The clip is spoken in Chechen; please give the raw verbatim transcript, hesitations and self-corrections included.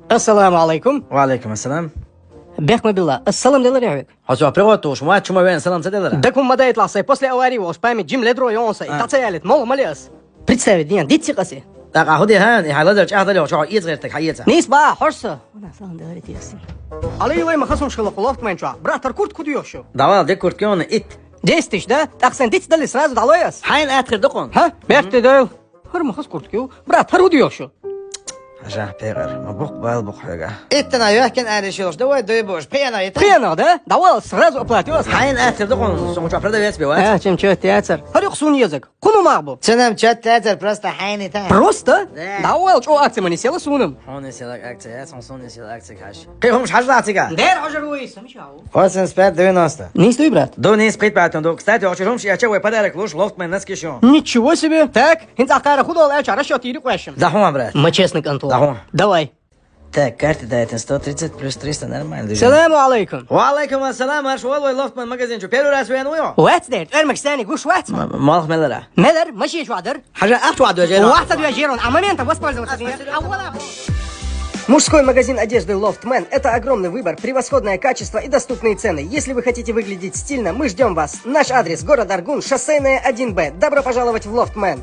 Ассаламу алейкум. Ва алейкум ассалам. Бехмабилла, ассалам делар явик. Хозо привет туш, ма чума вен салам цаделара. Дакум мадайт ласай, после аварии волш память джим ледро йонса. И таца ялит, мол, малиас. Представить, диян, дитси къаси. Так, а худи хан, и халазар чахдали, хо чаха иец гертак, ха иец. Нис ба, хорса. Салам делар тиаси. Алай, илай, ма хасум шхала лофтмен чуа. Брат, тар курт куди йохшу? Давал, де курт кёна ит. Десять тысяч, да? Так сен дитси дали сразу далояс. Хайн атхир докон. Ха? Бехте дал. Хар ма хас курт кю. Брат, тар худи йохшу? Жа пегар, ма бух бал бух хега. Иттана йохкен ари шилш, давай дой бош, пена ита. Пена, да? Давал, сразу оплатилас. Хайн атхир докон, сон чуа продавец бива. А, чем чё, театр? Харюк сун язык. Куну магбу. Ценам чат театр, просто хайни та. Просто? Да. Давал, чё акция мани села сунам. Он села акция, сон сон села акция хаш. Кей хумш хажла ацига. Дер хожа руис, самишау. Восемьдесят пять девяносто. Нис дуй, брат. До нис пять пятон, до. Кстати, очень хумш, я чего подарок луш, лофтмен наскишон. Ничего себе. Так, хин цакара худол, а чара счёт ири квешим. Захума, брат. Мы честный контур. Захума. Давай. Так, карты дайте сто тридцать плюс триста, нормально. Саламу алейкум. Ва алейкум ассалам, аш валвай лофтмен магазин, чё, первый раз вен уйо? Ватс дер, эрмак сани гуш ватс. Малх мелера. Мелер, маши швадер. Хажа ахтуа дожера. Ватса дожерон, а момента воспользоваться. Мужской магазин одежды Loftman — это огромный выбор, превосходное качество и доступные цены. Если вы хотите выглядеть стильно, мы ждем вас. Наш адрес: город Аргун, Шоссейная, один Б. Добро пожаловать в Loftman.